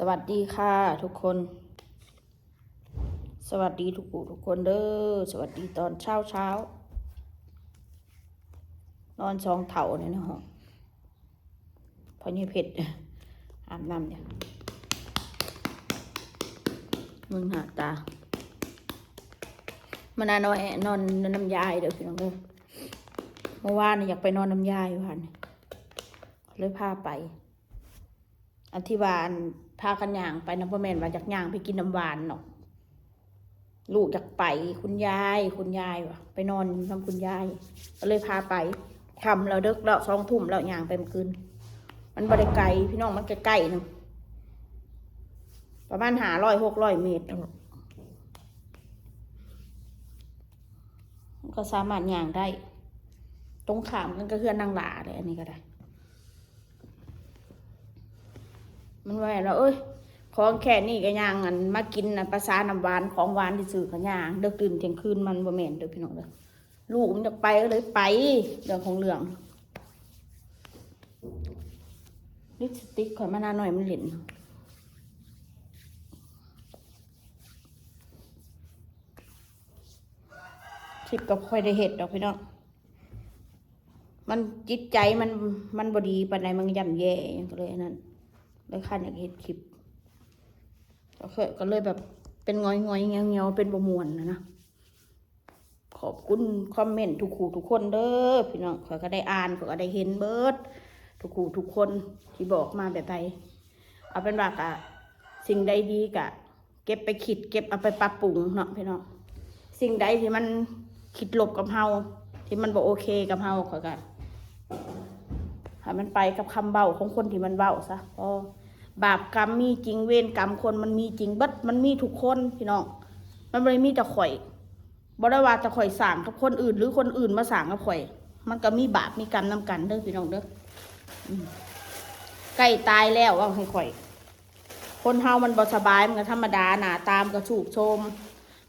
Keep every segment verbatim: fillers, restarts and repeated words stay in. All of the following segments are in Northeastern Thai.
สวัสดีค่ะทุกคน สวัสดีทุกผู้ทุกคนเด้อ สวัสดีตอนเช้าเช้า นอนสองเฒ่าเนี่ยนะฮะ พ่อใหญ่เพชร อาบน้ำเนี่ย มึงหน้าตา มานอนนอนนอนน้ำยายเด้อพี่น้องเด้อ เมื่อวานนี่อยากไปนอนน้ำยายวันนี้เลยพาไป อันที่ว่าอันพากันย่างไปนะ บ่แม่นว่าอยากย่างไปกินน้ำหวานเนาะ ลูกอยากไป คุณยาย คุณยายว่ะ ไปนอนนำคุณยาย ก็เลยพาไป ค่ำแล้ว ดึกแล้ว สองทุ่มแล้ว ย่างไปเมื่อคืน มันบ่ได้ไกลพี่น้อง มันใกล้ๆนึง ประมาณห้าร้อย หกร้อยเมตรนั่นแหละ มันก็สามารถย่างได้ ตรงข้ามกันก็เฮือนนางหล้าเลย อันนี้ก็ได้ มันว่าแล้ว เอ้ย ของแค่นี้ก็ย่างอันมากินนะ ประสาน้ำหวาน ของหวานที่ซื้อก็ย่าง เดิกดื่นเที่ยงคืน มันบ่แม่นเด้อพี่น้องเด้อ ลูกมันอยากไปก็เลยไป เรื่องของเรื่อง ลิปสติกข่อยมาหน้าหน่อยมันเหล่น คลิปก็ค่อยได้เฮ็ดดอกพี่น้อง มันจิตใจมัน มันบ่ดีปานใด มันย่ำแย่หยังก็เลยอันนั้น เลยคันอยากเฮ็ดคลิป ก็เคย ก็เลยแบบเป็นงอยๆ เงียวๆ เป็นบ่ม่วนนะนะ ขอบคุณคอมเมนต์ทุกคู่ทุกคนเด้อพี่น้อง ข้อยก็ได้อ่าน ข้อยก็ได้เห็นเบิด ทุกคู่ทุกคนที่บอกมาแบบใด เอาเป็นว่ากะ สิ่งใดดีกะ เก็บไปคิด เก็บเอาไปปรับปรุงเนาะพี่น้อง สิ่งใดที่มันคิดลบกับเฮา ที่มันบ่โอเคกับเฮา ข้อยก็ให้มันไปกับคำเว้าของคนที่มันเว้าซะ เพราะบาปกรรมมีจริง เวรกรรมคนมันมีจริงเบิด มันมีทุกคนพี่น้อง มันบ่ได้มีแต่ข่อย บ่ได้ว่าแต่ข่อยสร้างกับคนอื่น หรือคนอื่นมาสร้างกับข่อย มันก็มีบาปมีกรรมนำกันเด้อพี่น้องเด้อ อืม ใกล้ตายแล้ว เว้าให้ข่อย คนเฮามันบ่สบาย มันก็ธรรมดา หน้าตามันก็ทรุดโทรม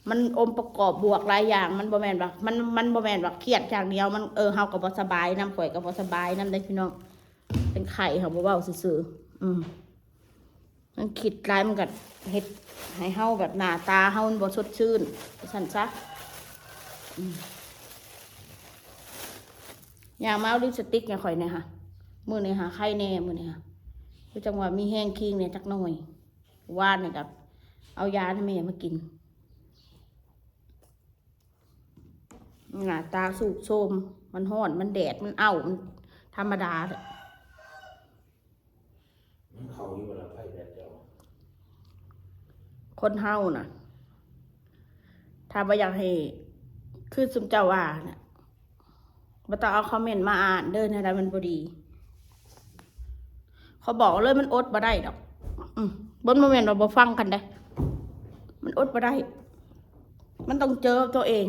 มันองค์ประกอบบวกหลายอย่าง มันบ่แม่นว่า มัน มันบ่แม่นว่าเครียดอย่างเดียว มัน เออ เฮาก็บ่สบายนำ ข่อยก็บ่สบายนำเด้อพี่น้อง เป็นไข้เฮาบ่เว้าซื่อๆ อืม มันคิดหลายมันก็เฮ็ดให้เฮาแบบหน้าตาเฮามันบ่สดชื่น ว่าซั่นซะ อืม ย่างมาเอาลิปสติกให้ข่อยแหน่หะ มื้อนี้หาไข้แหน่ มื้อนี้หะ คือจังว่ามีแฮงคิงแหน่จักหน่อย วานนี่ก็เอายาให้แม่มากิน หน้าตาทรุดโทรม มันร้อน มันแดด มันอ้าว มันธรรมดาแหละ มันเข้าอยู่บ่ล่ะ ไผแดดเดียว คนเฮาน่ะ ถ้าบ่อยากให้ คือซุมเจ้าว่าน่ะ บ่ต้องเอาคอมเมนต์มาอ่านเด้อ แนวใดมันบ่ดี เขาบอกเลยมันอดบ่ได้ดอก อืม บ่ บ่แม่นว่าบ่ฟังกันเด้ มันอดบ่ได้ มันต้องเจอตัวเอง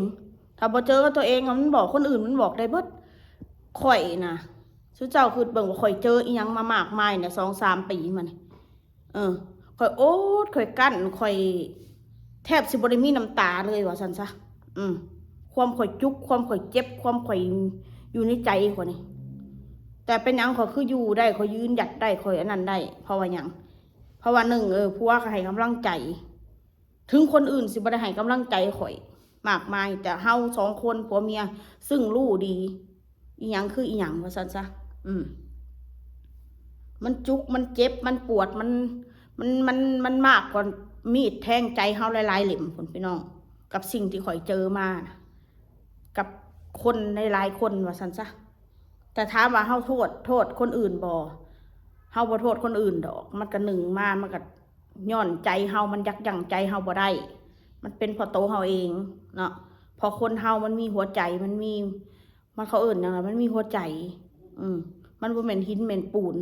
ถ้าบ่เจอตัวเองอะ มันบอกคนอื่น มันบอกได้เบิด ข่อยน่ะ ซุเจ้าคิดเบิ่งว่าข่อยเจออีหยังมามากมายเนี่ย สองสามปีมานี่ เออ ข่อยอด ข่อยกั้น ข่อยแทบสิบ่ได้มีน้ำตาเลย ว่าซั่นซะ อืม ความข่อยจุก ความข่อยเจ็บ ความข่อยอยู่ในใจข่อยนี่ แต่เป็นหยังข่อยคืออยู่ได้ ข่อยยืนหยัดได้ ข่อยอันนั้นได้ เพราะว่าหยัง เพราะว่าหนึ่ง เออ ผัวก็ให้กำลังใจ ถึงคนอื่นสิบ่ได้ให้กำลังใจข่อยมากมาย แต่เฮาสองคนผัวเมีย ซึ่งรู้ดี อีหยังคืออีหยัง ว่าซั่นซะ อืม มันจุก มันเจ็บ มันปวด มัน มัน มัน มันมากกว่ามีดแทงใจเฮาหลายๆเล่มพู้นพี่น้อง กับสิ่งที่ข่อยเจอมานะ กับคนหลายๆคน ว่าซั่นซะ แต่ถามว่าเฮาโทษ โทษคนอื่นบ่ เฮาบ่โทษคนอื่นดอก มันก็หนึ่งมา มันก็ย้อนใจเฮา มันยับยั้งใจเฮาบ่ได้ มันเป็นเพราะโตเฮาเองเนาะ เพราะคนเฮามันมีหัวใจ มันมี มันเขาเอิ้นหยังล่ะ มันมีหัวใจ อืม มันบ่แม่นหินแม่นปูน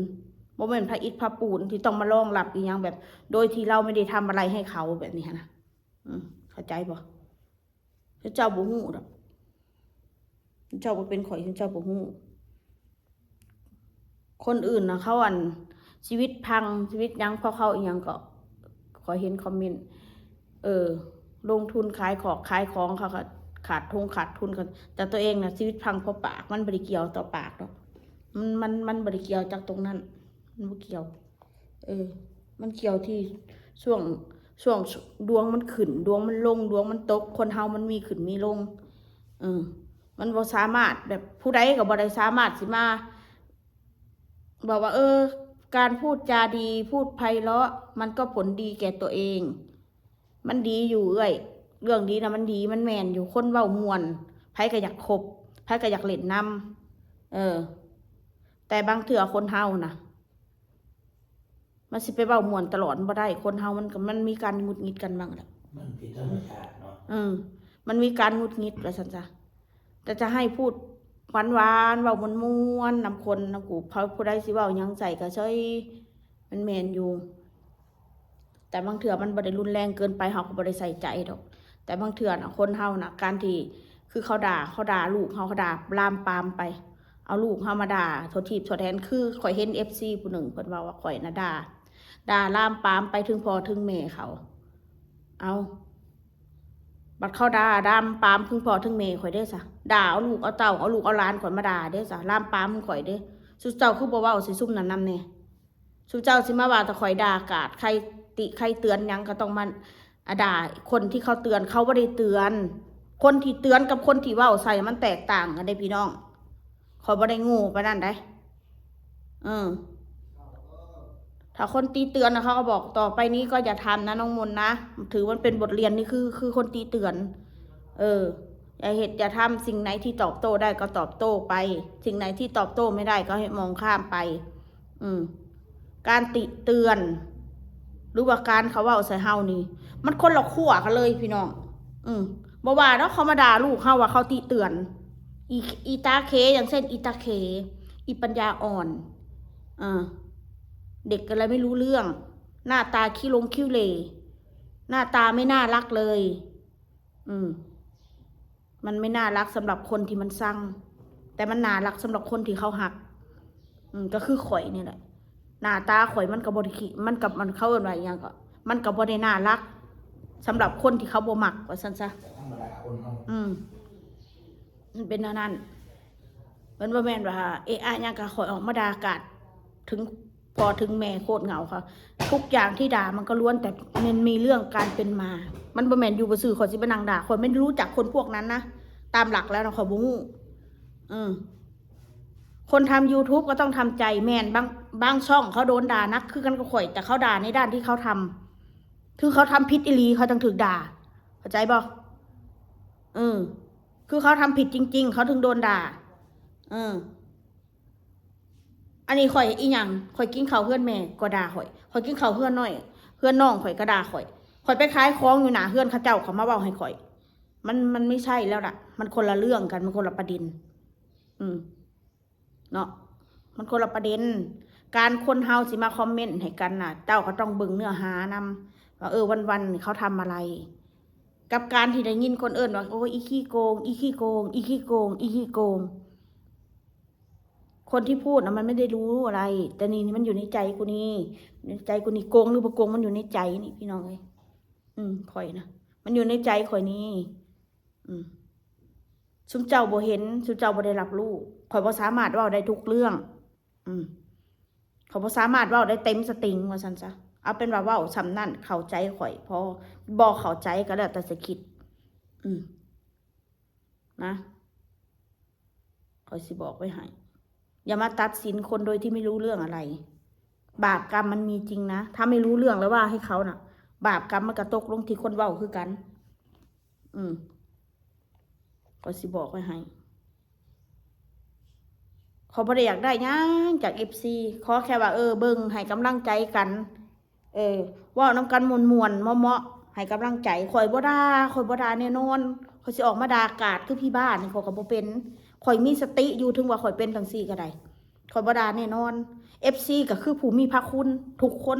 บ่แม่นพระอิฐพระปูนที่ต้องมารองรับอีหยังแบบ โดยที่เราไม่ได้ทำอะไรให้เขาแบบนี้หั้นนะ อืม เข้าใจบ่ เจ้าบ่ฮู้ดอก เจ้าบ่เป็นข่อย เจ้าบ่ฮู้ คนอื่นนะเขาอัน ชีวิตพัง ชีวิตหยัง เพราะเขาอีหยังก็ ข่อยเห็นคอมเมนต์ เออ ลงทุนขายของ ขายของเขาก็ขาดทุน ขาดทุนกัน แต่ตัวเองนะชีวิตพังเพราะปาก มันบ่ได้เกี่ยวต่อปากดอก มัน มัน มันบ่ได้เกี่ยวจากตรงนั้น มันบ่เกี่ยว เออ มันเกี่ยวที่ช่วง ช่วงดวงมันขึ้น ดวงมันลง ดวงมันตก คนเฮามันมีขึ้นมีลง เออ มันบ่สามารถแบบ ผู้ใดก็บ่ได้สามารถสิมาบอกว่า เออ การพูดจาดี พูดไพเราะ มันก็ผลดีแก่ตัวเอง มันดีอยู่เอื้อย เรื่องดีนะมันดี มันแม่นอยู่ คนเว้าม่วน ไผก็อยากคบ ไผก็อยากเล่นนำ เออ แต่บางเทื่อคนเฮานะ มันสิไปเว้าม่วนตลอดบ่ได้ คนเฮามันก็ มันมีการหงุดหงิดกันบ้างแหละ มันผิดธรรมชาติเนาะ เออ มันมีการหงุดหงิดว่าซั่นซะ แต่จะให้พูดหวานๆ เว้าม่วนๆ นำคนนำกู เพราะผู้ใดสิเว้าหยังใส่ก็เฉย มันแม่นอยู่ แต่บางเทื่อมันบ่ได้รุนแรงเกินไป เฮาก็บ่ได้ใส่ใจดอก แต่บางเทื่อน่ะ คนเฮาน่ะ การที่ คือเขาด่า เขาด่าลูกเฮา เขาด่าลามปามไป เอาลูกเฮามาด่าทั่วทีปทั่วแดน คือข้อยเห็น เอฟซี ผู้หนึ่งเพิ่นเว้าว่าข้อยน่ะด่า ด่าลามปามไปถึงพ่อถึงแม่เขา เอา บัดเขาด่าลามปามถึงพ่อถึงแม่ข้อยเด้ซะ ด่าเอาลูกเอาเต้า เอาลูกเอาหลานข้อยมาด่าเด้ซะ ลามปามข้อยเด้ ซุเจ้าคือบ่เว้าใส่ซุมนั้นนำแน่ ซุเจ้าสิมาว่าแต่ข้อยด่ากาด ใครติใครเตือนหยังก็ต้องมา อ่ะ ด่าคนที่เขาเตือน เขาบ่ได้เตือน คนที่เตือนกับคนที่เว้าใส่มันแตกต่างกันเด้พี่น้อง ข้อยบ่ได้โง่ปานนั้นเด้ เออ ถ้าคนติเตือนนะ เขาก็บอกต่อไปนี้ก็อย่าทำนะน้องมนต์นะ ถือมันเป็นบทเรียน นี่คือ คือคนติเตือน เออ อย่าเฮ็ดอย่าทำ สิ่งไหนที่ตอบโต้ได้ก็ตอบโต้ไป สิ่งไหนที่ตอบโต้ไม่ได้ก็ให้มองข้ามไป อืม การติเตือน หรือว่าการเขาเว้าใส่เฮานี่ มันคนละขั้วกันเลยพี่น้อง อืม บ่ว่าเนาะ เขามาด่าลูกเฮาว่าเขาติเตือน อี อีตาเค อย่างเช่น อีตาเค อีปัญญาอ่อน อ่า เด็กอะไรไม่รู้เรื่อง หน้าตาขี้ลงขี้เหร่ หน้าตาไม่น่ารักเลย อืม มันไม่น่ารักสำหรับคนที่มันซัง แต่มันน่ารักสำหรับคนที่เขาฮัก อืม ก็คือข้อยนี่แหละ หน้าตาข้อยมันก็บ่ได้ขี้ มันก็ มัน เขาเอิ้นว่าอิหยังก็ มันก็บ่ได้น่ารักสำหรับคนที่เขาบ่มัก ว่าซั่นซะ ธรรมดาคนเฮา อืม มันเป็นแนวนั้น มันบ่แม่นว่า เอะอะหยังก็ข้อยออกมาด่ากาด ถึงพ่อถึงแม่โคตรเหงาค่ะ ทุกอย่างที่ด่ามันก็ล้วนแต่มันมีเรื่องการเป็นมา มันบ่แม่นอยู่ซื่อๆ ข้อยสิไปนั่งด่า ข้อยไม่รู้จักคนพวกนั้นนะ ตามหลักแล้วนะ ข้อยบ่ฮู้ อืม คนทำ YouTube ก็ต้องทำใจ แม่น บาง บางช่องเขาโดนด่านักคือกันกับข้อย แต่เขาด่าในด้านที่เขาทำ คือเขาทำผิดอีหลีเขาจั่งถูกด่า เข้าใจบ่ เออ คือเขาทำผิดจริงๆ เขาถึงโดนด่า เออ อันนี้ข้อยอีหยัง ข้อยกินข้าวเฮือนแม่ก็ด่าข้อย ข้อยกินข้าวเฮือนน้อย เฮือนน้องข้อยก็ด่าข้อย ข้อยไปขายของอยู่หน้าเฮือนเขาเจ้าเขามาเว้าให้ข้อย มัน มันไม่ใช่แล้วล่ะ มันคนละเรื่องกัน มันคนละประเด็น อืม เนาะ มันคนละประเด็น การคนเฮาสิมาคอมเมนต์ให้กันน่ะ เจ้าก็ต้องเบิ่งเนื้อหานำ ว่า เออ วันๆ เขาทำอะไร กับการที่ได้ยินคนเอิ้นว่า โอ้ย อีขี้โกง อีขี้โกง อีขี้โกง อีขี้โกง คนที่พูดนะมันไม่ได้รู้อะไร แต่นี่มันอยู่ในใจกูนี่ ในใจกูนี่ โกงหรือบ่โกงมันอยู่ในใจนี่พี่น้องเอ้ย อืม ข้อยนะ มันอยู่ในใจข้อยนี่ อืม ซุมเจ้าบ่เห็น ซุมเจ้าบ่ได้รับรู้ ข้อยบ่สามารถเว้าได้ทุกเรื่อง อืม ข้อยบ่สามารถเว้าได้เต็มสตริงว่าซั่นซะ เอาเป็นว่าเว้าส่ำนั้น เข้าใจข้อยพอ บ่เข้าใจก็แล้วแต่จะคิด อืม นะ ข้อยสิบอกไว้ให้ อย่ามาตัดสินคนโดยที่ไม่รู้เรื่องอะไร บาปกรรมมันมีจริงนะ ถ้าไม่รู้เรื่องแล้วว่าให้เขาน่ะ บาปกรรมมันก็ตกลงที่คนเว้าคือกัน อืม ข้อยสิบอกไว้ให้ ข้อยบ่ได้อยากได้หยังจาก เอฟซี ขอแค่ว่า เออ เบิ่งให้กำลังใจกัน เออ เว้านำกันม่วนๆ เหมาะๆ ให้กำลังใจ ข้อยบ่ด่า ข้อยบ่ด่าแน่นอน ข้อยสิออกมาด่ากาดคือพี่บ้านี่ ข้อยก็บ่เป็น ข้อยมีสติอยู่ ถึงว่าข้อยเป็นจั่งซี้ก็ได้ ข้อยบ่ด่าแน่นอน เอฟซี ก็คือผู้มีพระคุณทุกคน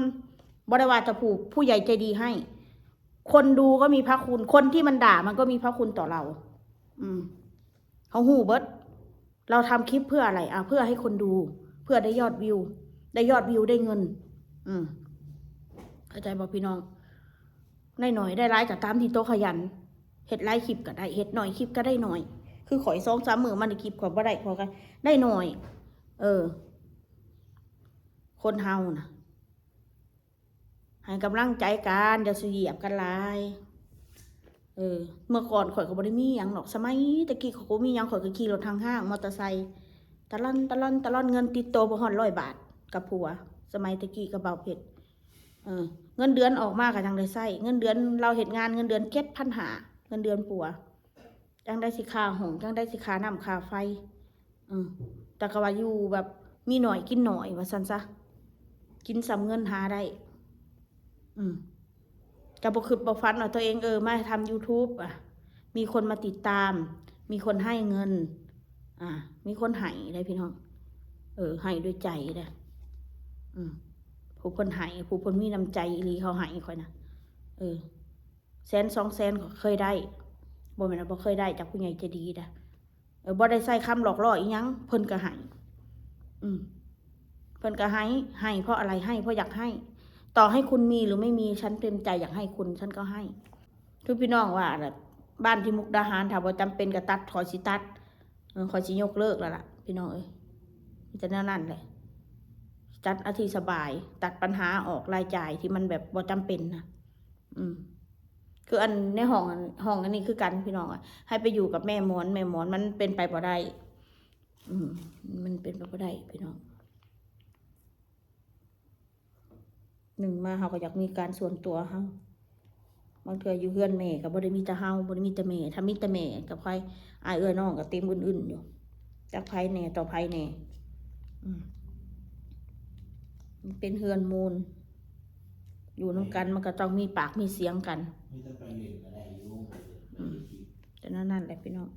บ่ได้ว่าแต่ผู้ ผู้ใหญ่ใจดีให้ คนดูก็มีพระคุณ คนที่มันด่ามันก็มีพระคุณต่อเรา อืม เขาฮู้เบิด เราทำคลิปเพื่ออะไร อ่ะ เพื่อให้คนดู เพื่อได้ยอดวิว ได้ยอดวิว ได้เงิน อืม เข้าใจบ่พี่น้อง ได้หน่อย ได้หลายก็ตามที่โตขยัน เฮ็ดหลายคลิปก็ได้ เฮ็ดน้อยคลิปก็ได้น้อย คือข้อยสองสามมื้อมาได้คลิป ข้อยบ่ได้ ข้อยก็ได้น้อย เออ คนเฮานะ ให้กำลังใจกัน อย่าสิเหยียบกันหลาย เออ เมื่อก่อนข่อยก็บ่ได้มีหยังดอก สมัยตะกี้ข่อยก็บ่มีหยัง ข่อยก็ขี่รถห้างๆ มอเตอร์ไซค์ ตะล่อนตะล่อนตะล่อน เงินติดโตบ่ฮอดร้อยบาท กับผัว สมัยตะกี้กับบ่าวเพชร เออ เงินเดือนออกมาก็จั่งได้ใช้ เงินเดือนลาวเฮ็ดงาน เงินเดือนเจ็ดพันห้า เงินเดือนผัว จั่งได้สิค่าห้อง จั่งได้สิค่าน้ำค่าไฟ อืม แต่ก็ว่าอยู่แบบมีหน่อยกินหน่อย ว่าซั่นซะ กินส่ำเงินหาได้ อืม ก็บ่คิดบ่ฝันว่าตัวเอง เออ มาทำ YouTube อ่ะ มีคนมาติดตาม มีคนให้เงิน อ่า มีคนให้ได้พี่น้อง เออ ให้ด้วยใจเด้อ อืม ผู้เพิ่นให้ ผู้เพิ่นมีน้ำใจอีหลีเขาให้ข่อยนะ เออ แสนสองแสนก็เคยได้ บ่แม่นว่าบ่เคยได้จากผู้ใหญ่ใจดีนะ เออ บ่ได้ใช้คำหลอกล่ออีหยัง เพิ่นก็ให้ อืม เพิ่นก็ให้ ให้เพราะอะไร ให้เพราะอยากให้ ต่อให้คุณมีหรือไม่มี ฉันเต็มใจอยากให้คุณ ฉันก็ให้ คือพี่น้องว่าน่ะ บ้านที่มุกดาหาร ถ้าบ่จำเป็นก็ตัด ขอสิตัด เออ ขอสิยกเลิกแล้วล่ะ พี่น้องเอ้ย มีแต่แนวนั้นแหละ ตัดเอาที่สบาย ตัดปัญหาออก รายจ่ายที่มันแบบบ่จำเป็นนะ อืม คืออันในห้องอัน ห้องอันนี้คือกันพี่น้องอะ ให้ไปอยู่กับแม่หมอน แม่หมอนมันเป็นไปบ่ได้ อืม มันเป็นไปบ่ได้พี่น้อง หนึ่งมาเฮาก็อยากมีการส่วนตัวเฮา บางเทื่ออยู่เฮือนแม่ก็บ่ได้มีแต่เฮา บ่ได้มีแต่แม่ ถ้ามีแต่แม่กับใคร อ้ายเอื้อยน้องก็เต็มอึ่นๆอยู่ จักไผแหน่ต่อไผแหน่ อืม มันเป็นเฮือนหมู่ อยู่นำกันมันก็ต้องมีปากมีเสียงกัน มีแต่ไปเล่นก็ได้อยู่ อืม แต่นั่นนั่นแหละพี่น้อง